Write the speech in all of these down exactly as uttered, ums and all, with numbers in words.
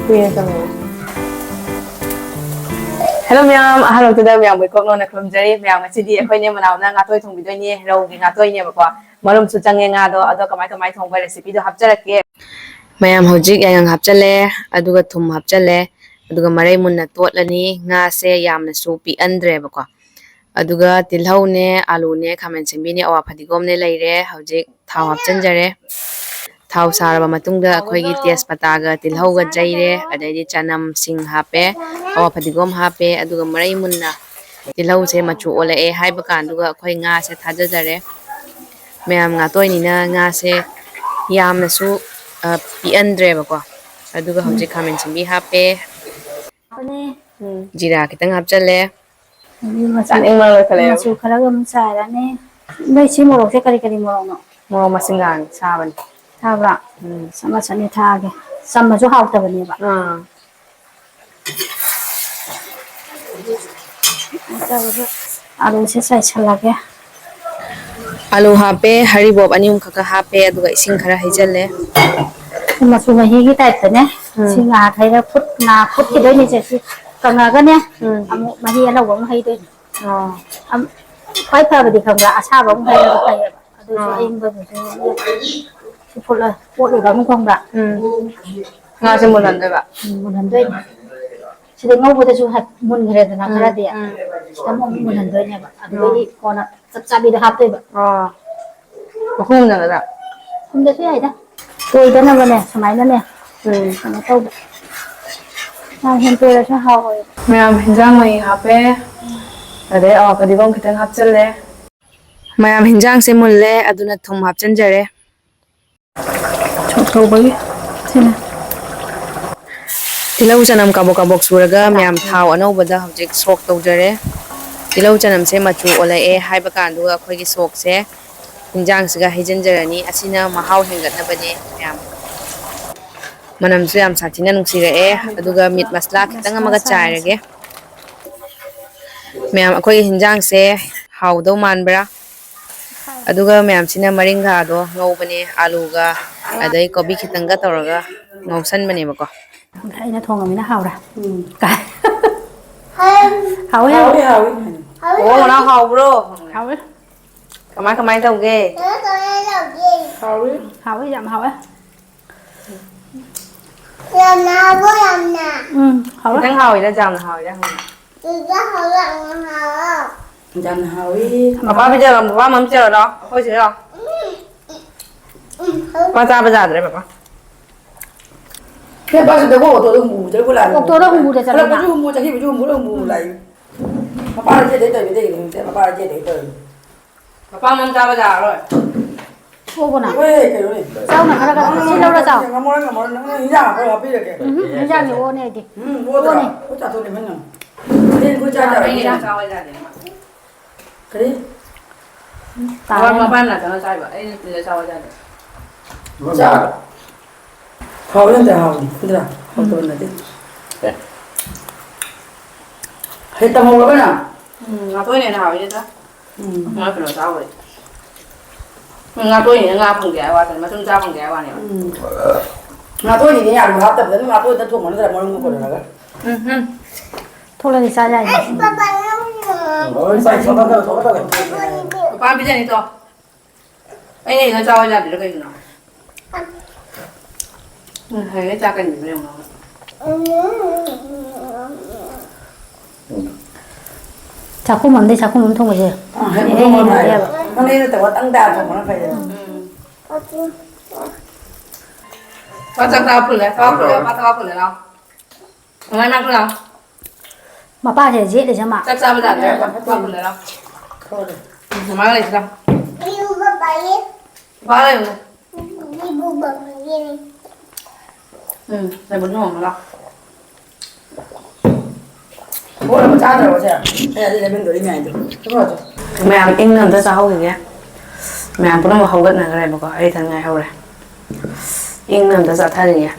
ꯀꯨꯏꯅ ꯆꯪꯉꯦ꯫ ꯍꯦꯜꯂꯣ ꯃꯌꯥꯝ, ꯑꯍꯥꯟꯕꯃꯛꯇꯗ ꯃꯌꯥꯝꯕꯨ ꯏꯀꯣꯛ ꯅꯧꯅ ꯈꯨꯔꯨꯝꯖꯔꯤ꯫ ꯃꯌꯥꯝ, ꯉꯁꯤꯗꯤ ꯑꯩꯈꯣꯏꯅꯦ ꯃꯅꯥꯎꯅ ꯉꯥꯇꯣꯏ ꯊꯣꯡꯕꯤꯗꯣꯏꯅꯦ꯫ ꯔꯧꯒꯤ ꯉꯥꯇꯣꯏꯅꯦꯕꯀꯣ꯫ ꯃꯔꯨꯝꯁꯨ ꯆꯪꯉꯦ ꯉꯥꯗꯣ꯫ ꯑꯗꯣ ꯀꯃꯥꯏ ꯀꯃꯥꯏ ꯊꯣꯡꯕ recipeꯗꯣ ꯍꯥꯞꯆꯔꯛꯀꯦ꯫ ꯃꯌꯥꯝ, ꯍꯧꯖꯤꯛ ꯌꯥꯏꯉꯪ ꯍꯥꯞꯆꯜꯂꯦ, ꯑꯗꯨꯒ ꯊꯨꯝ ꯍꯥꯞꯆꯜꯂꯦ, ꯑꯗꯨꯒ ꯃꯔꯩ ꯃꯨꯟꯅ ꯇꯣꯠꯂꯅꯤ꯫ ꯉꯥꯁꯦ ꯌꯥꯝꯅꯁꯨ ꯄꯤꯛꯍꯟꯗ꯭ꯔꯦꯕꯀꯣ꯫ ꯑꯗꯨꯒ ꯇꯤꯜꯍꯧꯅꯦ, ꯑꯥꯂꯨꯅꯦ, ꯈꯥꯃꯦꯟ ꯑꯁꯤꯟꯕꯤꯅꯦ, ꯑꯋꯥ ꯐꯗꯤꯒꯣꯝꯅꯦ ꯂꯩꯔꯦ꯫ ꯍꯧꯖꯤꯛ ꯊꯥꯎ ꯍꯥꯞꯆꯤꯟꯖꯔꯦ꯫ ꯊꯥꯎ ꯁꯥꯔꯕ ꯃꯇꯨꯡꯗ ꯑꯩꯈꯣꯏꯒꯤ ꯇꯦꯖꯄꯇꯥꯒ ꯇꯤꯜꯍꯧꯒ ꯌꯩꯔꯦ, ꯑꯗꯩꯗꯤ ꯆꯅꯝ, ꯁꯤꯡ ꯍꯥꯞꯄꯦ, ꯑꯋꯥ ꯐꯗꯤꯒꯣꯝ ꯍꯥꯞꯄꯦ, ꯑꯗꯨꯒ ꯃꯔꯩ ꯃꯨꯟꯅ ꯇꯤꯜꯍꯧꯁꯦ ꯃꯆꯨ ꯑꯣꯜꯂꯛꯑꯦ ꯍꯥꯏꯕ ꯀꯥꯟꯗꯨꯒ ꯑꯩꯈꯣꯏ ꯉꯥꯁꯦ ꯊꯥꯗꯖꯔꯦ꯫ ꯃꯌꯥꯝ, ꯉꯥꯇꯣꯏꯅꯤꯅ ꯉꯥꯁꯦ ꯌꯥꯝꯅꯁꯨ, ꯑ, ꯄꯤꯛꯍꯟꯗ꯭ꯔꯦꯕꯀꯣ꯫ ꯑꯗꯨꯒ ꯎꯝ꯫ ꯍꯧꯖꯤꯛ ꯈꯥꯃꯦꯟ ꯑꯁꯤꯟꯕꯤ ꯍꯥꯞꯄꯦ꯫ ꯍꯥꯞꯄꯅꯦ꯫ ꯎꯝ꯫ ꯖꯤꯔꯥ ꯈꯤꯇꯪ ꯍꯥꯞꯆꯜꯂꯦ꯫ ꯑꯗꯒꯤ ꯃꯆꯨ, ꯆꯥꯅꯤꯡꯕꯅ ꯂꯣꯏꯈꯠꯂꯛꯑꯦꯕ꯫ ꯃꯆꯨ ꯈꯔꯒ ꯑꯃꯨꯛ ꯆꯥꯏꯔꯅꯤ꯫ ꯅꯣꯏ ꯁꯤ ꯃꯣꯔꯣꯛꯁꯦ ꯀꯔꯤ ꯀꯔꯤ ꯃꯣꯔꯣꯛꯅꯣ? ꯃꯣꯔꯣꯛ ꯃꯁꯤꯡꯒꯥꯅꯤ, ꯁꯥꯕꯅꯤ꯫ ꯁꯥꯕ꯭ꯔꯥ? ꯎꯝ꯫ ꯆꯥꯃꯁ ꯑꯅꯤ ꯊꯥꯛꯑꯒꯦ꯫ ꯆꯝꯃꯁꯨ ꯍꯥꯎꯇꯕꯅꯦꯕ꯫ ꯑꯥ꯫ ꯇꯧꯔꯒ ꯑꯂꯨꯁꯦ ꯆꯥꯏꯁꯜꯂꯒꯦ꯫ ꯑꯂꯨ ꯍꯥꯞꯄꯦ, ꯍꯔꯤꯕꯣꯞ ꯑꯅꯤ ꯑꯍꯨꯝ ꯈꯛꯀ ꯍꯥꯞꯄꯦ, ꯑꯗꯨꯒ ꯏꯁꯤꯡ ꯈꯔ ꯍꯩꯖꯜꯂꯦ꯫ ꯃꯆꯨ ꯃꯍꯤꯒꯤ ꯇꯥꯏꯞꯇꯅꯦ꯫ ꯎꯝ꯫ ꯁꯤ ꯉꯥ ꯍꯩꯔ ꯐꯨꯠ-, ꯉꯥ ꯐꯨꯠꯈꯤꯗꯣꯏꯅꯦ ꯏꯆꯦ꯫ ꯁꯤ ꯀꯪꯉꯒꯅꯦ, ꯎꯝ꯫ ꯑꯃꯨꯛ ꯃꯍꯤ ꯑꯅꯧꯕ ꯑꯃ ꯍꯩꯗꯣꯏꯅꯦ꯫ ꯑꯣ꯫ ꯑꯝ-, ꯈ꯭ꯋꯥꯏ ꯐꯕꯗꯤ ꯈꯪꯕ꯭ꯔꯥ? ꯑꯁꯥꯕ ꯑꯃꯨꯛ ꯍꯩꯔꯒ ꯐꯩꯌꯦꯕ꯫ ꯑꯗꯨꯁꯨ ꯑꯥ꯫ ꯑꯏꯪꯕꯗꯨꯁꯨ ꯁꯤ ꯐꯨꯠꯂ-, ꯐꯨꯠꯂꯒ ꯑꯃꯨꯛ ꯊꯣꯡꯕ꯭ꯔꯥ? ꯎꯝ꯫ ꯉꯥꯁꯦ ꯃꯨꯜꯍꯟꯗꯣꯏꯕ? ꯎꯝ, ꯃꯨꯜꯍꯟꯗꯣꯏꯅꯦ꯫ ꯁꯤꯗ ꯉꯧꯕꯗꯁꯨ ꯍꯥꯏ-, ꯃꯨꯟꯈ꯭ꯔꯦꯗꯅ ꯎꯝ, ꯈꯔꯗꯤ꯫ ꯎꯝ꯫ ꯈꯤꯇꯪ ꯑꯃꯨꯛ ꯃꯨꯜꯍꯟꯗꯣꯏꯅꯦꯕ꯫ ꯑꯗꯨꯗꯩꯗꯤ ꯑꯥ꯫ ꯀꯣꯟꯅ ꯆꯞ ꯆꯥꯕꯤꯗ ꯍꯥꯞꯇꯣꯏꯕ꯫ ꯑꯥ꯫ ꯃꯈꯨꯝ ꯈꯨꯝꯖꯜꯂꯒ? ꯈꯨꯝꯗꯁꯨ ꯌꯥꯏꯗ꯫ ꯇꯣꯏꯗꯅꯕꯅꯦ, ꯁꯨꯃꯥꯏꯅꯅꯦ꯫ ꯎꯝ꯫ ꯀꯩꯅꯣ ꯇꯧꯕ꯫ ꯌꯥꯝ ꯍꯦꯟꯇꯣꯏꯔꯁꯨ ꯍꯥꯎꯔꯣꯏꯕ꯫ ꯃꯌꯥꯝ, ꯍꯤꯟꯖꯥꯡ ꯃꯍꯤ ꯍꯥꯞꯄꯦ꯫ ꯑꯗꯩ ꯑꯋꯥ ꯐꯗꯤꯒꯣꯝ ꯈꯤꯇꯪ ꯍꯥꯞꯆꯜꯂꯦ꯫ ꯃꯌꯥꯝ, ꯍꯤꯟꯖꯥꯡꯁꯦ ꯃꯨꯜꯂꯦ, ꯑꯗꯨꯅ ꯊꯨꯝ ꯍꯥꯞꯆꯤꯟꯖꯔꯦ꯫ ꯁꯣꯛ ꯇꯧꯕꯒꯤ ꯁꯤꯅ꯫ ꯇꯤꯜꯍꯧ ꯆꯅꯝ ꯀꯥꯕꯣꯛ ꯀꯥꯕꯣꯛ ꯁꯨꯔꯒ ꯃꯌꯥꯝ ꯊꯥꯎ ꯑꯅꯧꯕꯗ ꯍꯧꯖꯤꯛ ꯁꯣꯛ ꯇꯧꯖꯔꯦ꯫ ꯇꯤꯜꯍꯧ ꯆꯅꯝꯁꯦ ꯃꯆꯨ ꯑꯣꯜꯂꯛꯑꯦ ꯍꯥꯏꯕ ꯀꯥꯟꯗꯨꯒ ꯑꯩꯈꯣꯏꯒꯤ ꯁꯣꯛꯁꯦ ꯍꯤꯟꯖꯥꯡꯁꯤꯒ ꯍꯩꯖꯤꯟꯖꯔꯅꯤ꯫ ꯑꯁꯤꯅ ꯃꯍꯥꯎ ꯍꯦꯟꯒꯠꯅꯕꯅꯦ ꯃꯌꯥꯝ꯫ ꯃꯅꯝꯁꯨ ꯌꯥꯝ ꯁꯥꯊꯤꯅ ꯅꯨꯡꯁꯤꯔꯛꯑꯦ꯫ ꯑꯗꯨꯒ ꯃꯤꯠ ꯃꯁꯂꯥ ꯈꯤꯇꯪ ꯑꯃꯒ ꯆꯥꯏꯔꯒꯦ꯫ ꯃꯌꯥꯝ, ꯑꯩꯈꯣꯏꯒꯤ ꯍꯤꯟꯖꯥꯡꯁꯦ ꯍꯥꯎꯗꯧ ꯃꯥꯟꯕ꯭ꯔꯥ? ꯑꯗꯨꯒ ꯃꯌꯥꯝꯁꯤꯅ ꯃꯔꯤꯡꯈꯥꯗꯣ ꯉꯧꯕꯅꯦ, ꯑꯂꯨꯒ ꯑꯗꯩ ꯀꯣꯕꯤ ꯈꯤꯇꯪꯒ ꯇꯧꯔꯒ ꯉꯧꯁꯟꯕꯅꯦꯕꯀꯣ꯫ ꯑꯩꯅ ꯊꯣꯡꯉꯃꯤꯅ ꯍꯥꯎꯔꯦ꯫ ꯎꯝ꯫ ꯀꯥꯏ? ꯍꯥꯎꯋꯦ, ꯍꯥꯎꯋꯦ꯫ ꯍꯥꯎꯋꯤ, ꯍꯥꯎꯋꯤ꯫ ꯍꯥꯎꯋꯦ, ꯑꯣ, ꯍꯥꯎꯋꯦ꯫ ꯅꯅꯥꯎ ꯍꯥꯎꯕ꯭ꯔꯣ? ꯍꯥꯎꯋꯦ꯫ ꯀꯃꯥꯏ, ꯀꯃꯥꯏ ꯇꯧꯒꯦ? ꯀꯃꯥꯏ, ꯀꯃꯥꯏ ꯇꯧꯒꯦ? ꯍꯥꯎꯋꯤ꯫ ꯍꯥꯎꯋꯦ, ꯌꯥꯝ ꯍꯥꯎꯋꯦ꯫ ꯌꯥꯝꯅ ꯍꯥꯎꯕ꯭ꯔꯣ, ꯌꯥꯝꯅ? ꯎꯝ, ꯍꯥꯎꯋꯦ꯫ ꯈꯤꯇꯪ ꯍꯥꯎꯋꯤꯗ, ꯌꯥꯝꯅ ꯍꯥꯎꯋꯤꯗ, ꯍꯥꯎꯋꯤ꯫ ꯆꯤꯆꯦ, ꯍꯥꯎꯋꯦ, ꯌꯥꯝꯅ ꯍꯥꯎꯋꯦ꯫ ꯌꯥꯝꯅ ꯍꯥꯎꯋꯤ꯫ ꯄꯄꯥ ꯄꯤꯖꯔꯣ, ꯄꯄꯥ ꯃꯝ ꯄꯤꯖꯔꯣ, ꯂꯥꯎ꯫ ꯑꯩꯈꯣꯏ ꯁꯤꯗ ꯂꯥꯎ꯫ ꯎꯝ, ꯎꯝ, ꯍꯥꯎꯋꯦ꯫ ꯄꯄꯥ ꯆꯥꯕ ꯌꯥꯗ꯭ꯔꯦ, ꯄꯄꯥ꯫ ꯁꯦ, ꯄꯥꯁ ꯇꯧꯀꯣ, ꯑꯣꯇꯣꯗ ꯍꯨꯝꯕꯨ ꯆꯠꯂꯨ ꯂꯥꯛꯑꯦ꯫ ꯑꯣꯇꯣꯗ ꯍꯨꯝꯕꯨꯗ ꯆꯠꯂꯨ ꯍꯜꯂꯛꯄꯁꯨ ꯂꯥꯛꯑꯦ꯫ ꯍꯨꯝꯕꯨ ꯆꯠꯈꯤꯕꯁꯨ ꯍꯨꯝꯕꯨꯗ ꯍꯨꯝꯕꯨ ꯎꯝ꯫ ꯂꯥꯛꯑꯦ꯫ ꯃꯄꯥꯅ ꯆꯦꯗꯩ ꯇꯧꯔꯤꯕ ꯇꯧꯔꯤꯕ ꯅꯠꯇꯦ, ꯃꯄꯥꯅ ꯆꯦꯗꯩ ꯇꯧꯔꯤꯕ꯫ ꯃꯄꯥ ꯅꯪ ꯆꯥꯕ ꯌꯥꯔꯔꯣꯏ꯫ ꯊꯣꯛꯑꯣꯕ ꯅꯪ꯫ ꯍꯣꯏ, ꯀꯩꯅꯣꯅꯦ꯫ ꯆꯥꯎꯅ ꯈꯔ ꯈꯔ ꯅꯪ ꯁꯤ ꯂꯧꯔ ꯆꯥꯎ꯫ ꯉꯝꯃꯔꯣꯏ, ꯉꯝꯃꯔꯣꯏ꯫ ꯅꯪ ꯏꯟꯖꯥꯡ ꯑꯩꯈꯣꯏ ꯍꯥꯞꯄꯤꯔꯒꯦ꯫ ꯎꯝ, ꯏꯟꯖꯥꯡꯗꯤ ꯑꯣꯅꯦ ꯑꯩꯗꯤ꯫ ꯎꯝ, ꯑꯣꯗ꯭ꯔꯥ? ꯑꯣꯅꯦ꯫ ꯑꯩꯈꯣꯏ ꯆꯥꯊꯣꯛꯅꯦ ꯃꯣꯏꯅ꯫ ꯍꯌꯦꯡ ꯑꯩꯈꯣꯏ ꯆꯥ ꯌꯥꯔꯣꯏ, ꯏꯟꯖꯥꯡ꯫ ꯆꯥꯕ ꯌꯥꯗꯦ꯫ ꯀꯔꯤ? ꯇꯥꯔꯦ꯫ ꯃꯄꯥ ꯃꯅꯥꯛꯇꯅ ꯆꯥꯏꯕ꯫ ꯑꯩꯅ ꯁꯤꯗ ꯆꯥꯕ ꯌꯥꯗꯦ꯫ ꯆꯥ꯫ ꯍꯥꯎꯕ ꯅꯠꯇꯦ, ꯍꯥꯎꯕꯅꯤ꯫ ꯅꯠꯇ꯭ꯔꯥ? ꯍꯥꯎꯇꯕ ꯅꯠꯇꯦ꯫ ꯍꯩ ꯇꯝꯍꯧꯔꯕ ꯅꯪ? ꯎꯝ, ꯉꯥꯇꯣꯟꯅ ꯍꯦꯟꯅ ꯍꯥꯎꯋꯤꯗ꯫ ꯎꯝ꯫ ꯉꯥ ꯀꯩꯅꯣ ꯆꯥꯕꯩ꯫ ꯎꯝ, ꯉꯥꯇꯣꯟꯅ ꯉꯥ ꯐꯪꯗꯦ ꯍꯥꯏꯕ ꯋꯥꯅꯤ, ꯃꯇꯨꯝ ꯆꯥ ꯐꯪꯗꯦ ꯍꯥꯏꯕ ꯋꯥꯅꯦꯕ꯫ ꯎꯝ꯫ ꯉꯥꯇꯣꯟꯁꯤꯗꯤ ꯑꯂꯨ ꯍꯥꯞꯇꯕꯗ ꯑꯗꯨꯝ ꯉꯥꯇꯣꯟꯗ ꯊꯣꯡꯕ ꯅꯠꯇ꯭ꯔꯥ ꯃꯔꯨꯝꯒ ꯀꯣꯟꯅꯔꯒ? ꯎꯝ, ꯎꯝ꯫ ꯊꯣꯛꯂꯛꯑꯗꯤ ꯆꯥ ꯌꯥꯏꯅꯦ꯫ ꯂꯣꯏ ꯆꯥꯏ, ꯊꯣꯛꯂꯛꯑꯣ, ꯊꯣꯛꯂꯛꯑꯣ꯫ ꯃꯄꯥ ꯄꯤꯖꯅꯤ ꯇꯣ꯫ ꯑꯩꯅ ꯏꯟꯅ ꯆꯥꯎ ꯌꯥꯗ꯭ꯔꯤꯔꯥ ꯀꯩꯒꯤꯅꯣ? ꯎꯝ, ꯍꯌꯦꯡ ꯆꯥꯛ ꯀꯩꯅꯣ ꯌꯦꯡꯉꯣ꯫ ꯆꯥꯛꯈꯨꯝ ꯑꯃꯗꯩ ꯆꯥꯛꯈꯨꯝ ꯑꯃ ꯊꯣꯡꯕꯁꯦ꯫ ꯑ, ꯍꯦꯛ ꯏꯍꯩ ꯊꯣꯡꯕꯅ ꯐꯩ꯫ ꯍꯩꯅꯗꯦꯕ꯫ ꯅꯪ ꯅꯩꯅ ꯇꯧꯕ ꯇꯪ ꯇꯥ ꯊꯣꯡꯕꯅ ꯐꯩꯌꯦꯕ꯫ ꯎꯝ꯫ ꯄꯥ ꯆꯥꯛ ꯆꯥꯕ ꯐꯨꯜꯂꯦ, ꯆꯥꯕ ꯐꯨꯜꯂꯦ, ꯄꯥ ꯆꯥꯛ ꯆꯥꯕ ꯐꯨꯜꯂꯦ, ꯂꯥꯎ꯫ ꯃꯃꯥꯏ ꯅꯥꯛꯇ ꯂꯥꯎ꯫ ꯃꯄꯥꯁꯦ ꯌꯦꯠꯂꯤꯁꯦ ꯃꯥ꯫ ꯆꯥꯛ ꯆꯥꯕ ꯌꯥꯗ꯭ꯔꯦ꯫ ꯃꯄꯥ ꯐꯨꯜꯂꯦ, ꯂꯥꯎ꯫ ꯃꯃꯥ ꯂꯩꯁꯤ, ꯂꯥꯎ꯫ ꯃꯄꯥ ꯂꯩꯌꯨ꯫ ꯎꯝ, ꯂꯦꯃꯟ ꯊꯣꯡꯉꯣ ꯂꯥꯎ꯫ ꯕꯣꯠ ꯑꯃ ꯆꯥꯗ꯭ꯔꯕꯣ ꯁꯦ? ꯑꯩ ꯑꯗꯨ ꯂꯦꯃꯟ ꯗꯣꯔꯤ ꯉꯥꯏꯗꯣ꯫ ꯃꯌꯥꯝ ꯏꯪꯅ ꯑꯝꯇ ꯆꯥꯍꯧꯈꯤꯒꯦ꯫ ꯃꯌꯥꯝ ꯄꯨꯝꯅꯃꯛ ꯍꯧꯒꯠꯅꯈ꯭ꯔꯦꯕꯀꯣ, ꯑꯩ ꯏꯊꯟ ꯉꯥꯏꯍꯧꯔꯦ꯫ ꯏꯪꯅ ꯑꯝꯇ ꯆꯥꯊꯈꯤꯒꯦ꯫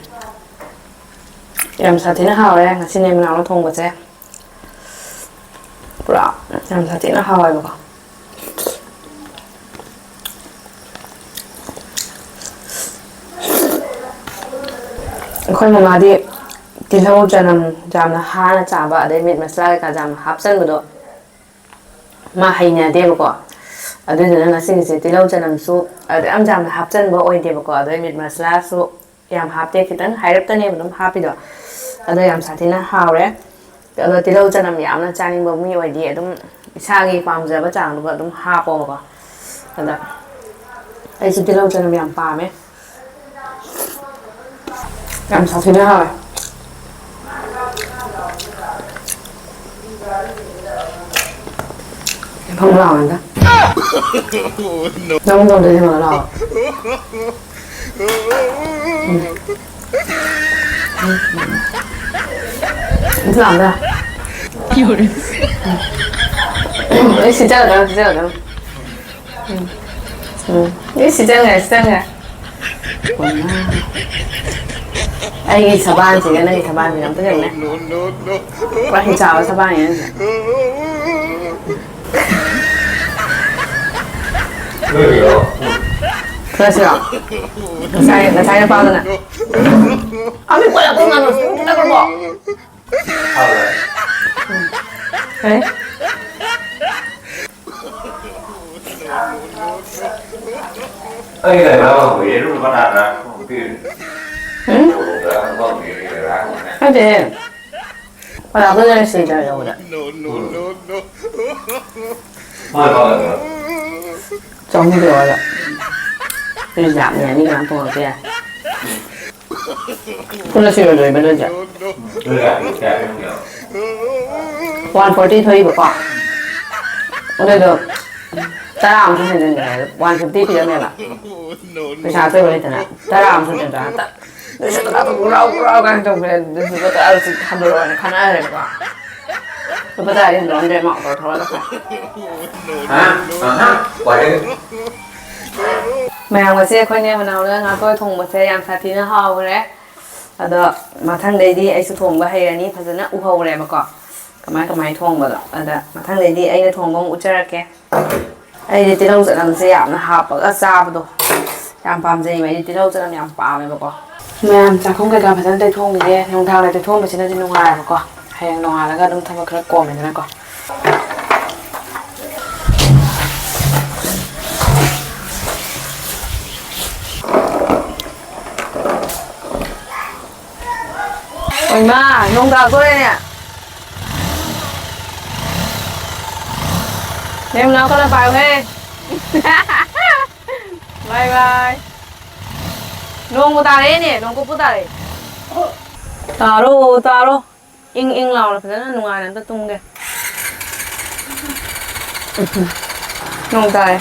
ꯌꯥꯝ ꯁꯥꯊꯤꯅ ꯍꯥꯎꯔꯦ ꯉꯁꯤ ꯅꯦꯃꯅꯥꯎꯅ ꯊꯣꯡꯕꯁꯦ꯫ ꯄꯨꯔꯥ ꯌꯥꯝ ꯁꯥꯊꯤꯅ ꯍꯥꯎꯋꯦꯕꯀꯣ꯫ ꯑꯩꯈꯣꯏ ꯃꯃꯥꯗꯤ ꯇꯤꯜꯍꯧ ꯆꯅꯝ ꯌꯥꯝꯅ ꯍꯥꯅ ꯆꯥꯕ, ꯑꯗꯩ ꯃꯤꯠ ꯃꯁꯂꯥ ꯀꯩꯀꯥ ꯌꯥꯝꯅ ꯍꯥꯞꯆꯟꯕꯗꯣ ꯃꯥ ꯍꯩꯅꯗꯦꯕꯀꯣ꯫ ꯑꯗꯨꯗꯨꯅ ꯉꯁꯤꯒꯤꯁꯦ ꯇꯤꯜꯍꯧ ꯆꯅꯝꯁꯨ ꯑꯗ ꯌꯥꯝ ꯌꯥꯝꯅ ꯍꯥꯞꯆꯟꯕ ꯑꯣꯏꯗꯦꯕꯀꯣ꯫ ꯑꯗꯩ ꯃꯤꯠ ꯃꯁꯂꯥꯁꯨ ꯌꯥꯝ ꯍꯥꯞꯇꯦ, ꯈꯤꯇꯪ ꯍꯥꯏꯔꯞꯇꯅꯦꯕ ꯑꯗꯨꯝ ꯍꯥꯞꯄꯤꯗꯣ꯫ ꯑꯗꯣ ꯌꯥꯝ ꯁꯥꯊꯤꯅ ꯍꯥꯎꯔꯦ꯫ ꯑꯗꯣ ꯇꯤꯜꯍꯧ ꯆꯅꯝ ꯌꯥꯝꯅ ꯆꯥꯅꯤꯡꯕ ꯃꯤ ꯑꯣꯏꯗꯤ ꯑꯗꯨꯝ ꯏꯁꯥꯒꯤ ꯄꯥꯝꯖꯕ ꯆꯥꯡꯗꯨꯒ ꯑꯗꯨꯝ ꯍꯥꯞꯄꯣꯕꯀꯣ꯫ ꯑꯗ ꯑꯩꯁꯨ ꯇꯤꯜꯍꯧ ꯆꯅꯝ ꯌꯥꯝ ꯄꯥꯝꯃꯦ꯫ ꯌꯥꯝ ꯁꯥꯊꯤꯅ ꯍꯥꯎꯋꯦ꯫ ꯐꯪ ꯂꯥꯎꯔꯦꯗ꯫ ꯅꯪ ꯇꯧꯗꯣꯏꯅꯦ ꯐꯪ ꯂꯥꯎ꯫ ꯎꯝ꯫ ꯎꯝ꯫ ꯏꯟꯊꯨ ꯂꯥꯎꯗ꯫ ꯎꯝ꯫ ꯑꯩ ꯁꯤ ꯆꯠꯂꯗꯕꯅꯤ, ꯁꯤ ꯆꯠꯂꯗꯕꯅꯤ꯫ ꯎꯝ꯫ ꯎꯝ꯫ ꯑꯦ, ꯁꯤ ꯆꯪꯉꯦ, ꯁꯤ ꯆꯪꯉꯦ꯫ ꯑꯩꯒꯤ ꯁꯕꯥꯟꯁꯤꯒ ꯅꯪꯒꯤ ꯁꯕꯥꯟꯁꯤꯒ ꯑꯝꯇ ꯌꯦꯡꯉꯨꯅꯦ꯫ ꯄꯨꯔꯥ ꯍꯤꯡꯆꯥꯕ ꯁꯕꯥꯟꯅꯤ ꯅꯪꯁꯦ꯫ ꯐꯨꯔꯁꯤꯔꯣ? ꯉꯁꯥꯏ, ꯉꯁꯥꯏ ꯅꯨꯄꯥꯗꯨꯅ꯫ ꯑꯃꯤ ꯀꯣꯏꯔꯛꯄ ꯉꯥꯡꯉꯣ, ꯁꯨꯝ ꯈꯤꯇꯪ ꯈꯔ ꯀꯣ꯫ ꯀꯩ? ꯑꯩ ꯂꯩꯕꯥꯛ ꯍꯧꯕ ꯌꯦꯔꯨꯝ ꯂꯨꯄꯥ ꯇꯔꯥ ꯇꯔꯥ ꯄꯤꯔꯤꯅꯦ꯫ ꯎꯝ? ꯅꯠꯇꯦ꯫ ꯄꯂꯥꯛꯇꯣ ꯂꯩꯔ ꯁꯤꯗ꯭ꯔꯥ ꯌꯧꯕꯗ꯫ ꯎꯝ꯫ ꯍꯣꯏ, ꯍꯣꯏ, ꯍꯣꯏ꯫ ꯆꯍꯨꯝ ꯄꯤꯔꯛꯑꯣ꯫ ꯄꯤꯖꯥꯛꯅꯦ, ꯃꯤ ꯀꯅꯥꯝ ꯇꯣꯡꯉꯛꯇꯦ ꯌꯥꯏ꯫ ꯄꯨꯟꯅ ꯁꯤꯔꯣꯏꯗꯣꯔꯤꯕ ꯅꯣꯏꯁꯦ? ꯋꯥꯟ ꯐꯣꯔꯇꯤ ꯊꯣꯛꯏꯕꯀꯣ꯫ ꯑꯗꯨꯗꯣ ꯇꯔꯥ ꯑꯃꯁꯨ ꯍꯦꯟꯖꯤꯟꯈ꯭ꯔꯦ꯫ One fifty ꯄꯤꯔꯝꯃꯦꯕ꯫ ꯄꯩꯁꯥ ꯑꯆꯣꯏꯕ ꯂꯩꯇꯅ ꯇꯔꯥ ꯑꯃꯁꯨ ꯍꯦꯟꯖꯤꯟꯈ꯭ꯔꯦ꯫ ꯍꯟꯇꯛ ꯅꯣꯏꯁꯨ ꯇꯔꯥ ꯇꯔꯨꯛ ꯂꯥꯎ ꯂꯥꯎ ꯀꯥꯏꯅ ꯇꯧꯈ꯭ꯔꯦ꯫ ꯑꯗꯨꯗꯨꯒ ꯇꯔꯥ ꯇꯔꯨꯛ ꯍꯟꯗꯣꯔꯛꯑꯣꯅ ꯈꯟꯅꯈ꯭ꯔꯦꯕꯀꯣ꯫ ꯂꯨꯄꯥ ꯇꯔꯥꯗꯤ ꯍꯟꯗꯣꯛꯑꯝꯗ꯭ꯔꯦ, ꯑꯃ ꯑꯣꯇꯣ ꯊꯧꯔ ꯆꯠꯈ꯭ꯔꯦ꯫ ꯍꯥ? ꯑꯍꯥ꯫ ꯋꯥꯔꯦ꯫ ꯃꯌꯥꯝ, ꯉꯁꯤ ꯑꯩꯈꯣꯏꯅꯦ ꯃꯅꯥꯎꯅ ꯉꯥ ꯇꯣꯏ ꯊꯣꯡꯕꯁꯦ ꯌꯥꯝ ꯁꯥꯊꯤꯅ ꯍꯥꯎꯈ꯭ꯔꯦ꯫ ꯑꯗꯣ ꯃꯊꯪꯗꯩꯗꯤ ꯑꯩꯁꯨ ꯊꯣꯡꯕ ꯍꯩꯔꯅꯤ, ꯐꯖꯅ ꯎꯍꯧꯔꯦꯕꯀꯣ ꯀꯃꯥꯏ ꯀꯃꯥꯏ ꯊꯣꯡꯕꯗꯣ꯫ ꯑꯗ ꯃꯊꯪꯗꯩꯗꯤ ꯑꯩꯅ ꯊꯣꯡꯕ ꯑꯃꯨꯛ ꯎꯠꯆꯔꯛꯀꯦ꯫ ꯑꯩꯗꯤ ꯇꯤꯜꯍꯧ ꯆꯅꯝꯁꯦ ꯌꯥꯝꯅ ꯍꯥꯞꯄꯒ ꯆꯥꯕꯗꯣ ꯌꯥꯝ ꯄꯥꯝꯖꯩꯕ, ꯑꯩꯗꯤ ꯇꯤꯜꯍꯧ ꯆꯅꯝ ꯌꯥꯝ ꯄꯥꯝꯃꯦꯕꯀꯣ꯫ ꯃꯌꯥꯝ ꯆꯥꯛꯈꯨꯝ ꯀꯩꯀꯥ ꯐꯖꯅ ꯇꯩꯊꯣꯛꯑꯝꯒꯦ꯫ ꯅꯨꯡꯗꯥꯡꯗ ꯇꯩꯊꯣꯛꯑꯝꯕꯁꯤꯅꯗꯤ ꯅꯨꯡꯉꯥꯏꯕꯀꯣ꯫ ꯍꯌꯦꯡ ꯅꯣꯡꯉꯥꯜꯂꯒ ꯑꯗꯨꯝ ꯊꯕꯛ ꯈꯔ ꯀꯣꯝꯃꯦꯗꯅꯀꯣ꯫ ꯏꯃꯥ, ꯅꯣꯡ ꯇꯥꯗꯣꯔꯦꯅꯦ꯫ ꯅꯪ ꯅꯅꯥꯎ ꯀꯟꯅ ꯄꯥꯏꯌꯨꯍꯦ꯫ ꯕꯥꯏ ꯕꯥꯏ꯫ ꯅꯣꯡꯕꯨ ꯇꯥꯔꯛꯑꯦꯅꯦ, ꯅꯣꯡ ꯀꯨꯞꯄꯨ ꯇꯥꯔꯛꯑꯦ꯫ ꯇꯥꯔꯣ, ꯇꯥꯔꯣ꯫ ꯏꯪ ꯏꯪ ꯂꯥꯎꯅ ꯐꯖꯅ ꯅꯨꯡꯉꯥꯏꯅ ꯑꯝꯇ ꯇꯨꯝꯒꯦ꯫ ꯅꯣꯡ ꯇꯥꯔꯦ꯫